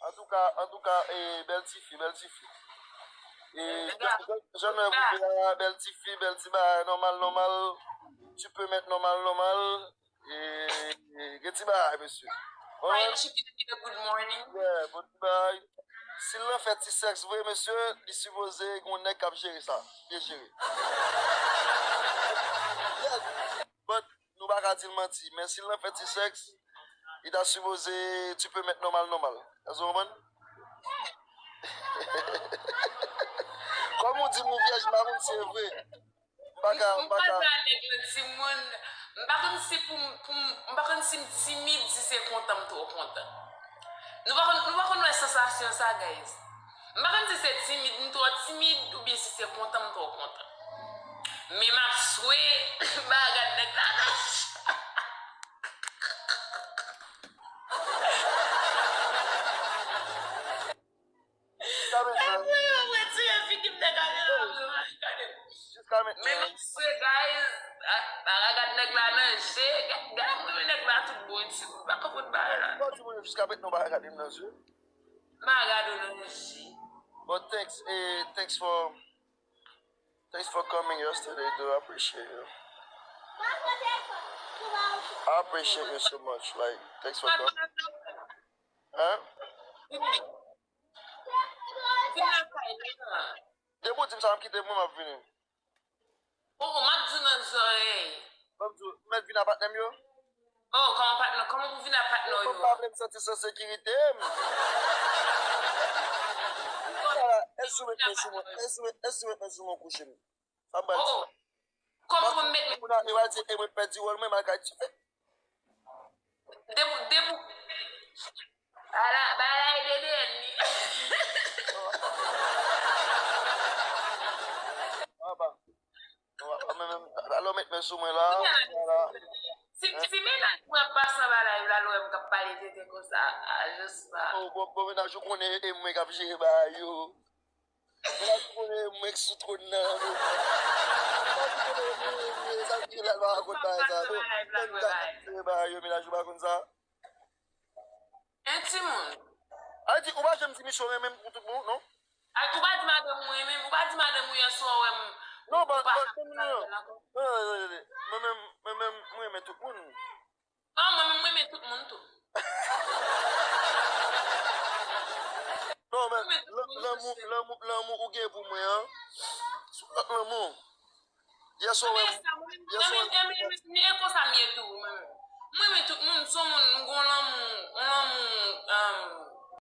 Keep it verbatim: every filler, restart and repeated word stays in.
Antouka, antouka, e, bèl tifi, bèl tifi. E, jan, jan nou wè pou la, bèl tifi, bèl ti bagay, nòmal, nòmal. Tu peux mettre nòmal, nòmal. E, e, gen ti bagay, mesye. Konprann? Good morning. Yeah, bon ti bagay. Si l nan fè ti sèks vre, mesye, li sipoze gen yon nèg k ap jere sa. Byen jere. Yes. But, nou pa ka di l manti, men si l nan fè ti sèks, li ta sipoze, tu peux mettre nòmal, nòmal. Èske w konprann? Kòm ou di m ou vyèj, m pa konn si se vre. M pa ka, m pa ka. M pa nèg lan timoun. M pa konn si pou m, pou m, m pa konn si m timid, si se kontan m twò kontan. Nou pa konn, nou pa konn wè sansasyon sa, guys. M pa konn si se timid, m twò timid, oubyen si se kontan m twò kontan. Men m ap swe, m pa gad nèg la nan je. Jiska mentnan. Mwen tiye figi m nan kamera m nan, gade. Jiska mentnan. Men m ap swe, guys. Ah, pa gad nèg la nan je. Gad, gad mwen nèg la tout bon, ti, m pa konprann bagay la. Bon, ti moun yo jiska mentnan w pa gade m nan je. M pa gade w nan je. But thanks, eh, thanks for, thanks for coming yesterday, though. I appreciate you. I appreciate you so much. Like, thanks for coming. Hein? Vin nan kay la. Depi w di m sa, m kite mwen, m ap vini. Oh, oh, m ap di w nan zòrèy. M ap di w, mèt vin a patnè m yo. Oh, kòman patnè, kòman pou vin a patnè w yo? Mwen pa vle m santi san sekirite m. Ala, èske w met men sou mwen? Èske w met, èske w met men sou mwen kouche m? Sa m pral di. Oh, oh. Kòman pou m met men? Moun a, e va di, e mwen pèdi wòl mwen, m al kay ti fè. Debout, debout. Ala, bagay la e D D N li. Aba. Aba, men, men, alò met men sou mwen la. Ala. Si, si mennaj mwen ap pase anba live la, l wè m k ap pale tenten konsa, a, jis pa. Oh, bon, bon, mennaj ou konnen e mwen k ap jere bagay yo. Mennaj ou konnen e mwen k sou twòn nan, men. Mennaj ou konnen e mwen, e mwen, sa vle di la, l pa konn bagay sa, non. Mennaj ou pa konn sa. En timoun. Ay, di, ou pa janm di misye w renmen m pou tout bon, non? Ay, ou pa di madanm ou renmen m, ou pa di madanm ou yèswa w wè m. Non, ou pa, pa, non, non, non. Non, non, non, non. Mwen menm, mwen menm, mwen renmen tout moun. Ah, mwen menm, mwen renmen tout moun tou. Non, men, lanmou, lanmou, lanmou ou gen pou mwen an, se yon lòt lanmou. Yèswa w wè m, yèswa w wè m. E konsa m ye tou, mwen menm. Mwen renmen tout moun, se yon moun, m gon lanmou, yon lanmou